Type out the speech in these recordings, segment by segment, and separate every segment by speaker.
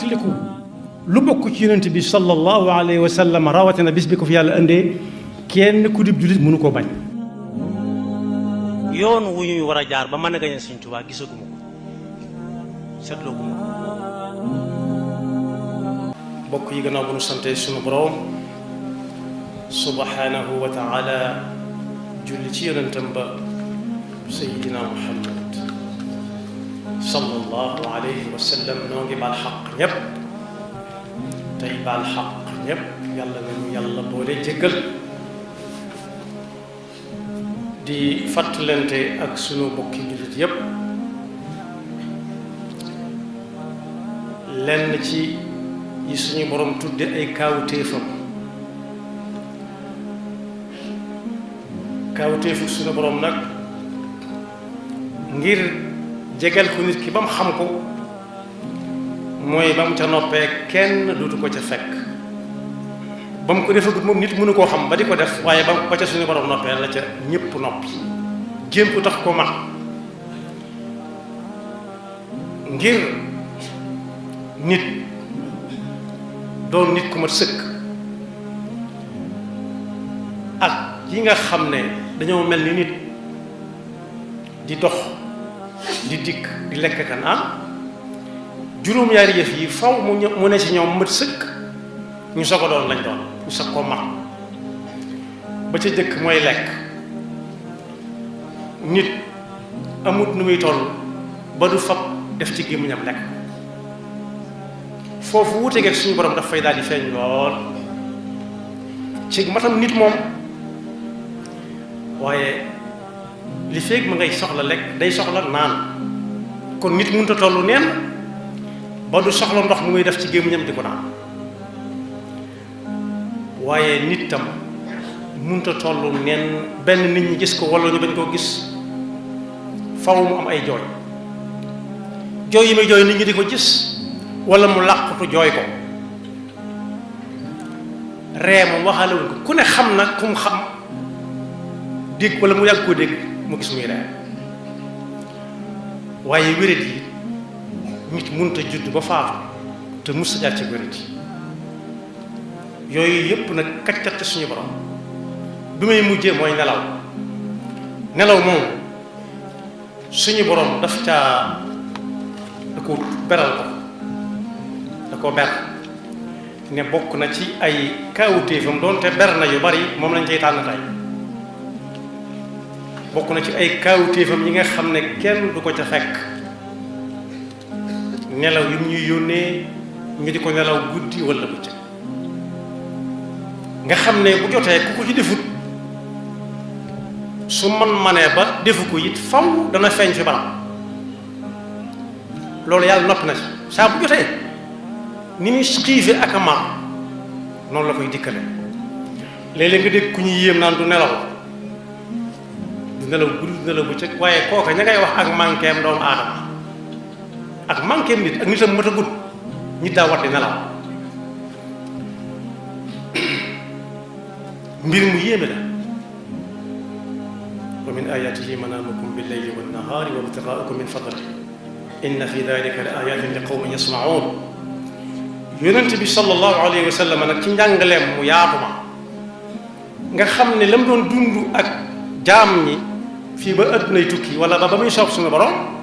Speaker 1: fàttaliku lu bokk ci yonent bi sallallahu alayhi wa sallam rawatina bis bi ko fi yàlla indee kenn ku dib jullit mënu koo bañ.
Speaker 2: yoon wu ñuy war a jaar ba mën a gañe Sëñ Tuubaa gisaguma ko seetlooguma ko.
Speaker 1: bokk yi gannaaw bu nu sante sunu borom subhanahu wa taala julli ci yonentam ba sayidina muhammad sallallahu alayhi wa sallam noo ngi baal xaq ñépp tey baal xaq ñépp yàlla nañu yàlla boole jéggal di fàttalante ak sunu bokki jullit yépp lenn ci yi suñu borom tudde ay kaawteefam kaawteefu suñu borom nag ngir jegal ko nit ki ba mu xam ko mooy ba mu ca noppee kenn duutu ko ca fekk ba mu ko defagut moom nit mënu koo xam ba di ko def waaye ba ca suñu borom noppee la ca ñépp noppi jéem ko tax ko mag ngir nit doon nit ku mat sëkk ak yi nga xam ne dañoo mel ni nit di dox di dikk di lekk ka naan juróom-ñaari yëf yi faw mu ne ci ñoom mat sëkk ñu soog a doon lañ doon ñu soog koo mag ba ca jëkk mooy lekk nit amut nu muy toll ba du fab def ci gémmiñam lekk foofu wuute geeg suñu borom daf fay daal di feeñ lool ci matam nit moom waaye li feeg ma ngay soxla lekk day soxla naan kon nit mënut a tollu neen ba du soxla ndox mu muy def ci gémmiñam di ko naan waaye nit tam mënut a tollu neen benn nit ñi gis ko walla ñu bañ koo gis faw mu am ay jooy jooy yi muy jooy nit ñi di ko gis walla mu làqutu jooy ko ree moom waxaale wuñ ko ku ne xam na ku mu xam dégg walla mu yàgg koo dégg mu gis muy ree waaye wéret yi nit mënut a judd ba faatu te mus sa jaar ci wéret yi yooyu yépp nag kaccat suñu borom bi may mujjee mooy nelaw nelaw moom suñu borom daf caa da ko beral ko da ko ber ne bokk na ci ay kaawutéefam doonte ber na yu bari moom lañ cay tànn tey bokk na ci ay kaawutéefam yi nga xam ne kenn du ko ca fekk nelaw yu ñuy yónnee ñu di ko nelaw guddi walla bëccëg nga xam ne bu jotee ku ko ci defut su manee ba defu ko it faw dana feeñ fi barab loolu yàlla noppi na ci saa bu jotee ni muy xiife ak a mar noonu la koy dikkale léeg-léeg nga dégg ku ñuy yéem naan du nelaw guddi du nelaw bëccëg waaye kooka ña ngay wax ak manqueem doomu aadama ak manqueem nit ak nitam mat a gudd nit daa war di nelaw mbir mu yéeme la wa min ayatihi manaamukum bil-layli wan-nahaari wa ibtigaa'ukum min fadlihi inna fi daalika la aayaatin li qawmin yasma'uun yonent bi sallallahu alayhi wa sallam nag ci njàngaleem mu yaatu ma nga xam ne la mu doon dund ak jaam ñi fii ba àddunay tukki wala ba muy soob suñu borom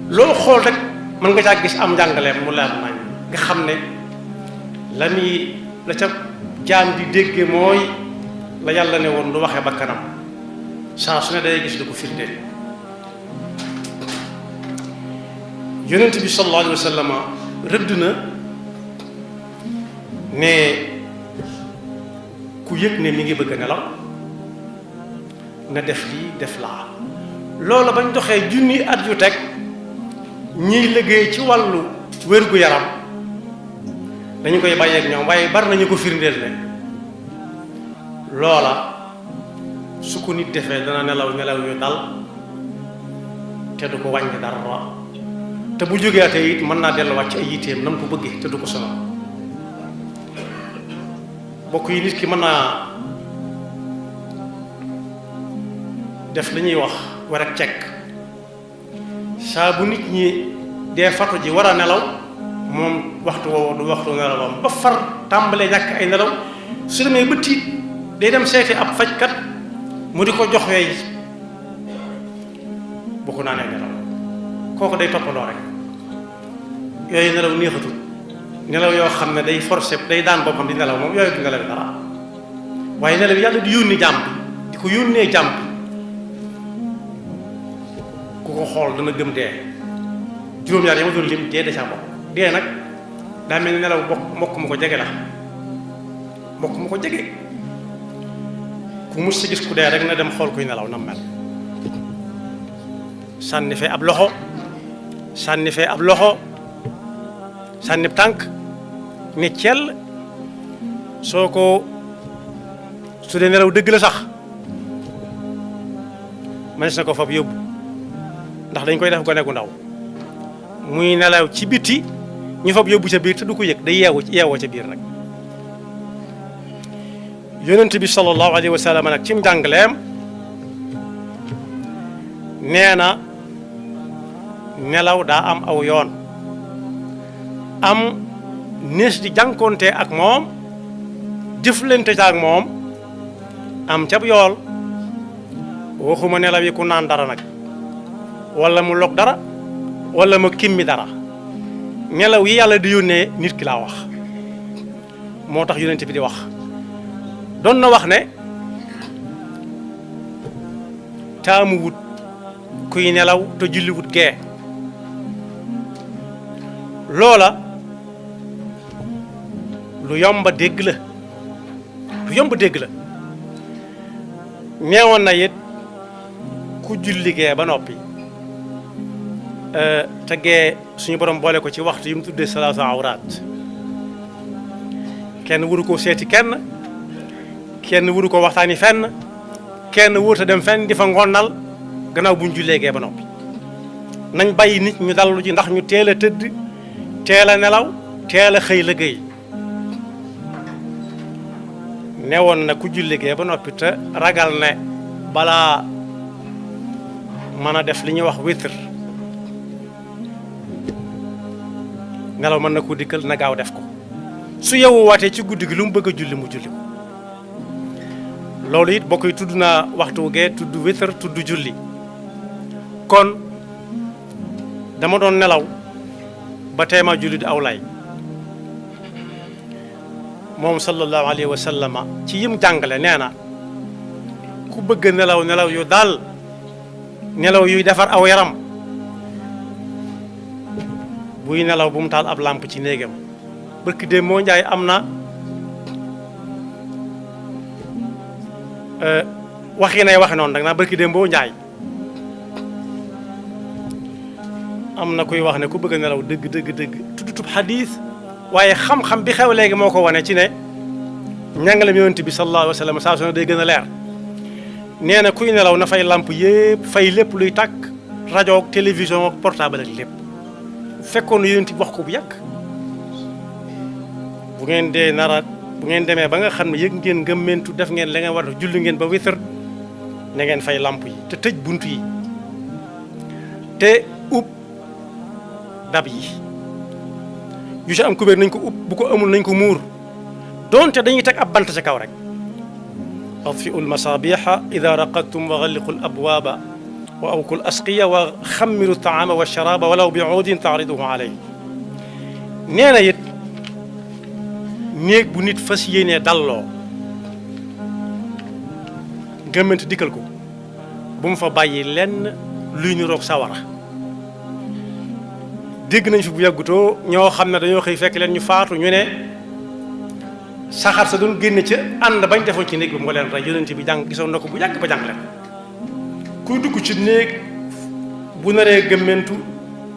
Speaker 1: loolu xool rek mën nga caa gis am njàngaleem mu leer nañ nga xam ne la ca jaam di dégge mooy la yàlla ne woon du waxee ba kanam saa su ne day gis lu ko firndeel yonent bi sallallahu alayhi wa sallam rëdd na ne ku yëg ne mi ngi bëgg a nelaw na def lii def laa loola bañ doxee junni at yu teg ñiy liggéey ci wàllu wér-gu-yaram dañu koy bàyyeeg ñoom waaye bari nañu ko firndeel ne loola su ko nit defee dana nelaw yu dal te du ko wàññi dara te bu jógeatee it mën naa delluwaat ci ay yitteem na mu ko bëggee te du ko sonal bokk yi nit ki mën naa def li ñuy wax war ak cekk saa bu nit ñi dee fatu ji war a nelaw moom waxtu woowu du waxtu nelawam ba far tàmbalee ñàkk ay nelaw su demee ba tiit day dem seeti ab fajkat mu di ko jox wey bu ko naanee nelaw kooku day toppandoo rek yooyu nelaw neexatul nelaw yoo xam ne day forcé day daan boppam di nelaw moom yooyu du nelaw dara waaye nelaw yàlla di yónni jàmm bi di ko yónnee jàmm bi ku ko xool dana gëm dee juróom-ñaar yi ma doon lim dee da caa bokk dee nag daa mel ni nelaw mbokk mu ko jege la mbokk mu ko jege ku mus si gis ku dee rek na dem xool kuy nelaw na mel sànni fee ab loxo sànni fee ab loxo sànni tànk ne cell soo ko su dee nelaw dëgg la sax mënees na ko fab yóbbu ndax dañ koy def gone gu ndaw muy nelaw ci biti ñu fab yóbbu ca biir te du ko yëg day yeewoo ca biir nag yonent bi sallallahu alayhi wa sallam nag ci njàngaleem nee na nelaw daa am aw yoon am nees di jànkoonte ak moom jëflante ca ak moom am cab yool waxuma nelaw yi ku naan dara nag wala mu log dara wala mu kimmi dara nelaw yi yàlla di yónnee nit ki laa wax moo tax yonent bi di wax doon na wax ne taamu wut kuy nelaw te julli wut gee loola lu yomba dégg la lu yomba dégg la neewoon na it ku julli gee ba noppi te gee suñu borom boole ko ci waxtu yi mu tuddee salaatu awraat kenn waru ko seeti kenn waru ko waxtaani fenn kenn wóota dem fenn di fa ngonnal gannaaw buñ jullee gee ba noppi nañ bàyyi nit ñu dallu ji ndax ñu teel a tëdd teel a nelaw teel a xëy liggéey newoon na ku julli gee ba noppi te ragal ne balaa mën a def li ñuy wax witr nelaw mën na ko dikkal na gaaw def ko su yeewu waatee ci guddi gi lu mu bëgg a julli mu julli ko loolu it bokk yi tudd naa waxtu gee tudd witr tudd julli kon dama doon nelaw ba teema julli di aw lay moom sallallahu alayhi wa sallama ci yim jàngale nee na ku bëgg nelaw nelaw yu daal nelaw yuy defar aw yaram buy nelaw bu mu taal ab làmp ci néegam barki démb moo njaay am na waxi nay waxe noonu dag naa barki démb boo njaay am na kuy wax ne ku bëgg a nelaw dëgg tuddutub xadiis waaye xam-xam bi xew léegi moo ko wane ci ne njàngaleem yonent bi sallallahu alayhi wa sallam saa su ne day gën a leer nee na kuy nelaw na fay làmp yëpp fay lépp luy tàkk rajo ak télévision ak portable ak lépp fekkoon yonent bi wax ko bu yàgg bu ngeen demee ba nga xam ne yëg ngeen ngëmmentu def ngeen la ngeen war a julli ngeen ba witr na ngeen fay làmp yi te tëj bunt yi te ub dab yi yu ci am kubéer nañ ko ub bu ko amul nañ ko muur doonte dañuy teg ab bant ca kaw rek atfi'u lmasabiha ida raqadtum wa galliqu labwaaba wa awku lasqiya wa xammiru taama wa sharaba walaw bi uudin taariduhu alayh nee na it néeg bu nit fas yéenee dalloo gëmmant dikkal ko bu mu fa bàyyi lenn luy niroog sawara dégg nañ fi bu yàggutoo ñoo xam ne dañoo xëy fekk leen ñu faatu ñu ne saxaar sa doon génne ca ànd bañ defoon ci néeg bi moo leen rey yonent bi jàng gisoon na ko bu yàgg ba jàng leen kuy dugg ci néeg bu naree gëmmentu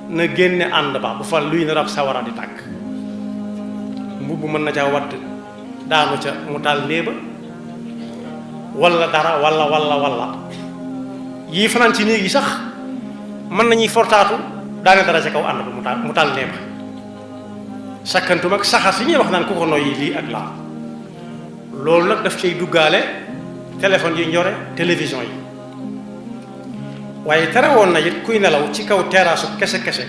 Speaker 1: na génne ànd ba bu fa luy nar ab sawara di tàkk mbubb mën na ca wadd daanu ca mu taal néeba walla dara walla yii fanaan ci néeg yi sax mën nañuy fortaatu daane dara ca kaw ànd ba mu taal néeba sakkantum ak saxaar si ñuy wax naan ku ko noyyi lii ak laa loolu nag daf cay duggaale téléphone yi njore télévision yi waaye tere woon na it kuy nelaw ci kaw teraasu kese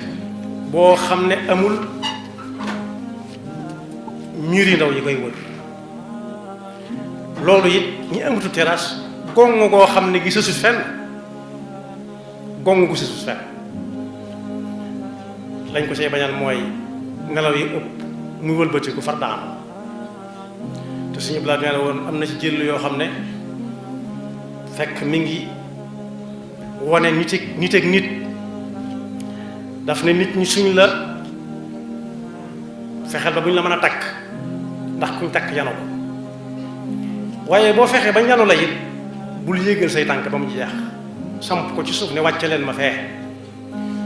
Speaker 1: boo xam ne amul mur yi ndaw yi koy wër loolu it ñi amatu terrasse gong goo xam ne gi sësut fenn gong gu sësut fenn lañ ko see bañal mooy nelaw yi ëpp muy wëlbatiku far daanu te suñu blaat nee na woon am na ci jël yoo xam ne fekk mi ngi wane nit ak nit daf ne nit ñi suñ la fexeel ba bu ñu la mën a takk ndax kuñ takk yanu ko waaye boo fexee ba yanu la it bul yéegal say tànk ba mu jeex samp ko ci suuf ne wàcce leen ma fee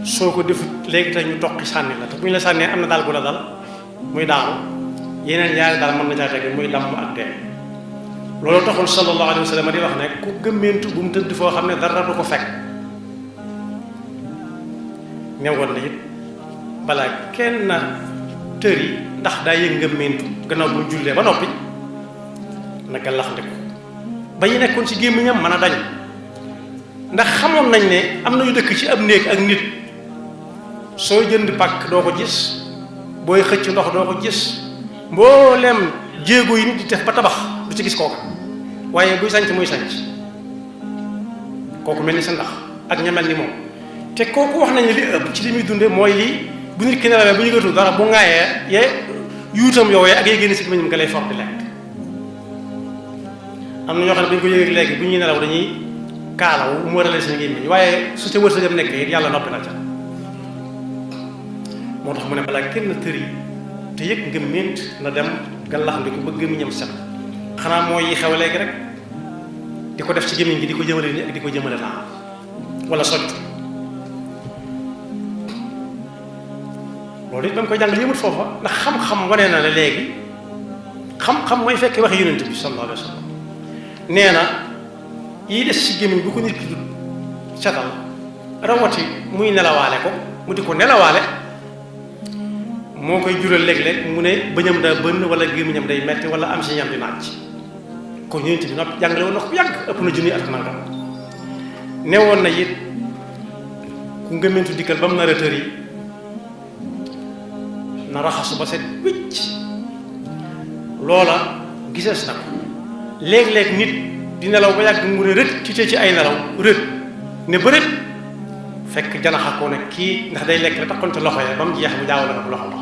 Speaker 1: soo ko defut léegi te ñu toqi sànni la te bu ñu la sànnee am na daal bu la dal muy daanu yeneen ñaari daal mën na caa tege muy damm ak dee loolu taxul sallallahu alayhi wa sallam di wax ne ku gëmmeentu bu mu tëdd foo xam ne dara du ko fekk newoon na it balaa kenn tër yi ndax daa yëg ngëmmeentu gannaaw bu mu jullee ba noppi naka lax ndiku ba yi nekkoon ci gémmiñam mën a dañ ndax xamoon nañ ne am na ñu dëkk ci ab néeg ak nit soo jënd pàkk doo ko gis booy xëcc ndox doo ko gis mboolem jéego yi nit di def ba tabax du ci gis kooka waaye buy sanc muy sanc kooku mel ni sa ndax ak ña mel ni moom te kooku wax nañ ne li ëpp ci li muy dunde mooy lii bu nit ki nelawee bu ñu gëtul dara bu ŋaayee ye yuutam yoowee ak yee génn si gémmiñam nga lay for di lekk am na ñoo xam ne bu ñu ko yëgee léegi bu ñuy nelaw dañuy kaalaw mu warale seen gémmiñ waaye su ca wërsëgam nekk it yàlla noppi na ca moo tax mu ne balaa kenn tëri te yëg nga mént na dem gàllaxndiku ba gémmiñam set xanaa mooy yi xew léegi rek di ko def ci gémmiñ gi di ko jëmale ni ak di ko jëmale naa wala socc loolu it ba mu koy jàngal yëmut foofa ndax xam-xam wane na ne léegi xam-xam mooy fekk waxi yonent bi sallallahu alayhi wa sallam nee na yii des ci gémmiñ bu ko nit ki du setal rawati muy nelawaale ko mu di ko nelawaale moo koy jural léeg-léeg mu ne bëñam daa bënn wala gémmiñam day metti wala am si ñam di naaj kon yonent bi noppi jàngale woon na ko bu yàgg ëpp na junni at nangam ne woon na it ku ngëmmentu dikkal ba mu nar a tër yi na raxasu ba set wicc loola gisees na ko léeg-léeg nit di nelaw ba yàgg mu ne rët ci ay nelaw rët ne ba rët fekk janaxa ko ne kii ndax day lekk la taxoon ci loxo ya ba mu jeex mu jaawale ko loxo ba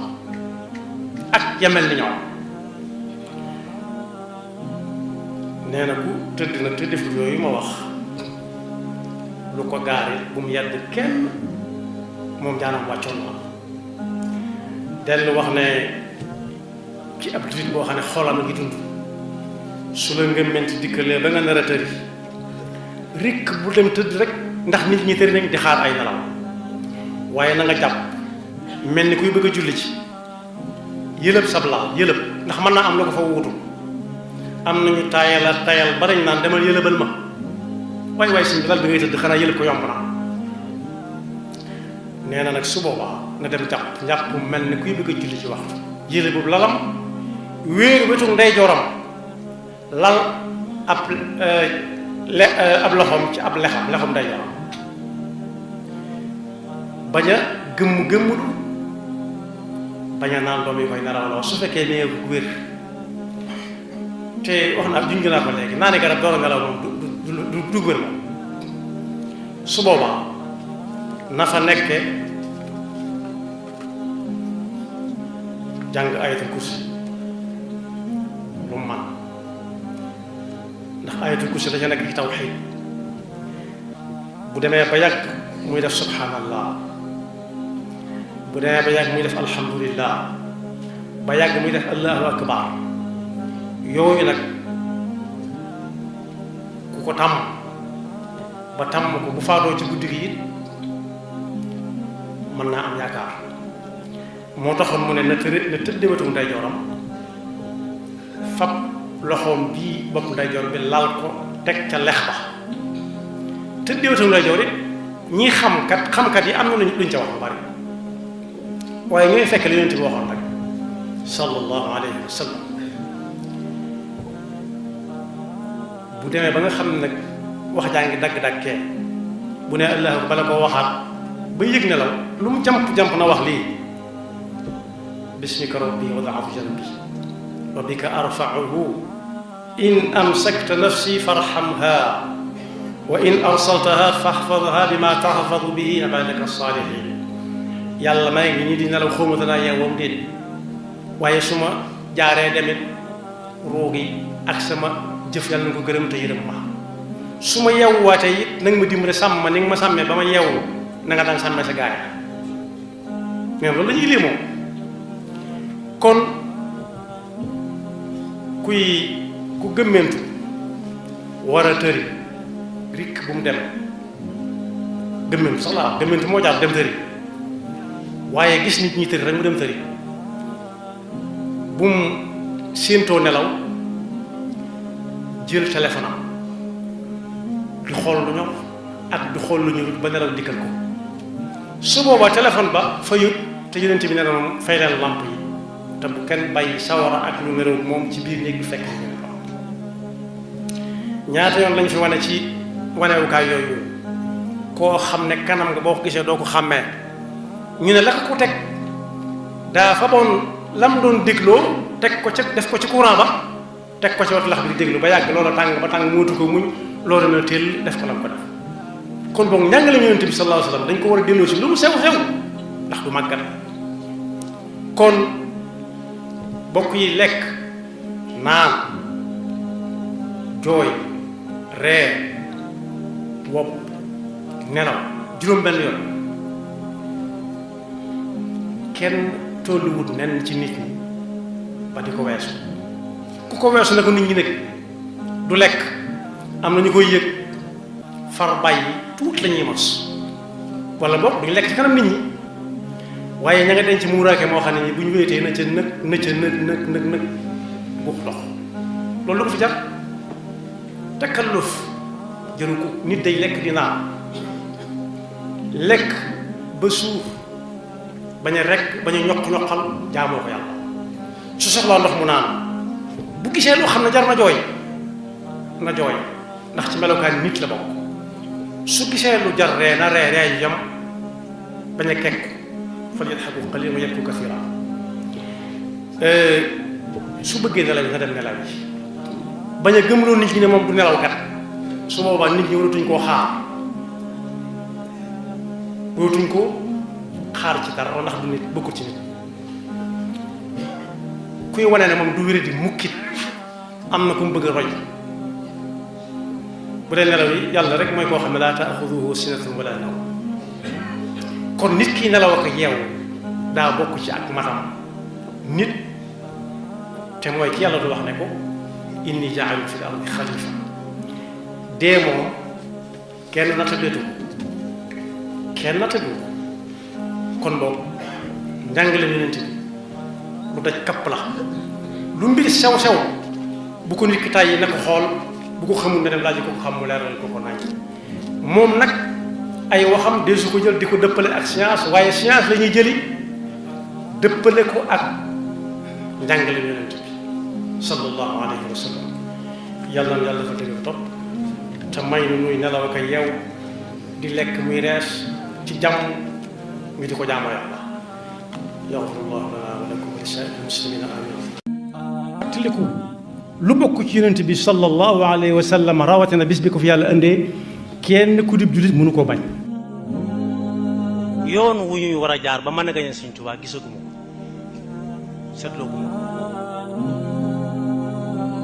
Speaker 1: ak yamel ni ñoom nee na ku tëdd na te deful yooyu ma wax lu ko gaari bu mu yedd kenn moom jaanam wàccoon na dellu wax ne ci ab jullit boo xam ne xolam a ngi dund su la ngëmment dikkalee ba nga nar a tëri rikk bu dem tëdd rek ndax nit ñi tëri nañ di xaar ay nelaw waaye na nga jàpp mel ni kuy bëgg a julli ci yëlëb sab laal yëlëb ndax mën naa am la ko fa wuutu am nañu tayal ba dañ naan demal yëlëbal ma waay suñ bi dal bi ngay tëdd xanaa yëlëb ko yomb na nee na nag su boobaa na dem jàpp mel ni kuy bëgg a julli ci waxtu yëlëb boobu lalam wéeru wetu ndeyjooram lal ab loxoom ci ab lexam ndeyjooram bañ a gëmmul bañ a naan doom yi koy narawloo su fekkee nee ko wér te wax naa juñ naa ko léegi naa ne garab door a ngelaw moom du wér moom su boobaa na fa nekke jàng ayatul kursi lu mu man ndax ayatul kursi dañu nekk ci tawxiid bu demee ba yàgg muy def subhanallah bu demee ba yàgg muy def alhamdulillah ba yàgg muy def allahu akbar yooyu nag ku ko tàmm ba tàmm ko bu faatoo ci guddi gi it mën naa am yaakaar moo taxoon mu ne na tëddee wetu ndeyjooram fab loxoom bii bopp ndeyjoor bi lal ko teg ca lex ba tëddee wetu ndeyjoor it ñi xamkat yi am na luñ ca wax lu bari waaye ñooy fekk li Yonent bi waxoon rek sallallahu alayhi wa sallam bu demee ba nga xam ne nag wax jaa ngi dagg-daggee bu ne allah bala koo waxaat ba yëg ne la lu mu jamp na wax lii bismika rabbi wada'tu janbi wa bika arfa'uhu in amsakta nafsi farhamha wa in arsaltaha fahfadha bima tahfadu bihi ibadaka as-salihin. yàlla may ngi ñi di nelaw xawma danaa yeewoom déet waaye su ma jaaree demit roogi ak sama jëf yàlla na ko gërëm te yërëm ma su ma yeewuwaatee it nanga ma dimbale sàmm ma ni nga ma sàmmee ba ma yeewu na nga daan sàmmee sa gaay mais loolu la ñuy lii moom. kon ku gëmmentu war a tëri rikk bu mu dem gëmmentu sax laa gëmmentu moo jaar dem tëri waaye gis nit ñi tëri rek mu dem tëri bu mu séentoo nelaw jël téléphone am di xool lu ñor ak di xool lu ñorut ba nelaw dikkal ko su boobaa téléphone ba fayut te yonent bi nee na moom fay leen lamp yi te bu kenn bàyyi sawara ak lu merew moom ci biir néeg bi fekk ñaata yoon lañ fi wane ci wanewukaay yooyu koo xam ne kanam nga boo ko gisee doo ko xàmmee ñu ne la ko teg daa fa boon lam doon dégloo teg ko ca def ko ci courant ba teg ko ci watu lax bi di déglu ba yàgg loola tàng ba tàng mootu ko muñ loolu na teel def ko lam ko def. kon boog njàngale Yonent bi sallallahu alayhi wasallam dañ ko war a delloo si lu mu sew sew ndax du màggat. kon bokk yi lekk naan jooy ree wopp nelaw juróom benn yoon kenn tolluwut nen ci nit ñi ba di ko weesu ku ko weesu na ko nit ñi nag du lekk am na ñu koy yëg far bàyyi tuut la ñuy mos wala boog duñu lekk ci kanam nit ñi waaye ña nga denc muuraake moo xam ne ni bu ñu wéetee na ca nëg buux dox loolu la ko fi jar takalluf jëru ko nit day lekk di naan lekk ba suur bañ a rekk bañ a ñoq-ñoqal jaamoo ko yàlla su soxlaa ndox mu naan bu gisee loo xam ne jar na jooy ndax ci melokaan nit la bokk su gisee lu jar ree na ree yu yam bañ a kekk fal yadhaku qalilan wa yabku kathiran su bëggee nelaw nga dem nelaw yi bañ a gëmloo nit ñi ne moom du nelaw kat su boobaa nit ñi waratuñ koo xaar ci dara ndax du nit bokkul ci nit kuy wane ne moom du wéri di mukkit am na ku mu bëgg a roy bu dee nelaw yi yàlla rek mooy koo xam ne laa taaxuduhu sinatun wala nawm kon nit ki nelaw ak yeewu daa bokk ci ak matam nit te mooy ki yàlla du wax ne ko inni jaa'ilu fil ardi xalifa dee moom kenn nattabeetu kon boobu njàngale Yonent bi lu daj kapp la lu mbir sew sew bu ko nit ki tàyyi na ko xool bu ko xamul ne dem laaj ko xam mu leeral ko nañ moom nag ay waxam de su ko jël di ko dëppale ak science waaye science la ñuy jëli dëppale ko ak njàngale Yonent bi sallallahu alayhi wa sallam yàlla na yàlla fa dëgg topp te may nu nuy nelaw ak yeew di lekk muy rees ci jàmm mi di ko jaamoo yàlla yaxfirullahu lana wa lakum wa li saa'iril muslimina amin fàttaliku lu bokk ci Yonent bi sallallahu alayhi wa sallam rawatina bis bi ko fi yàlla indee kenn ku dib jullit mënu koo bañ.
Speaker 2: yoon wu ñuy war a jaar ba mën a gañe Sëñ Tuubaa gisaguma ko seetloo guma ko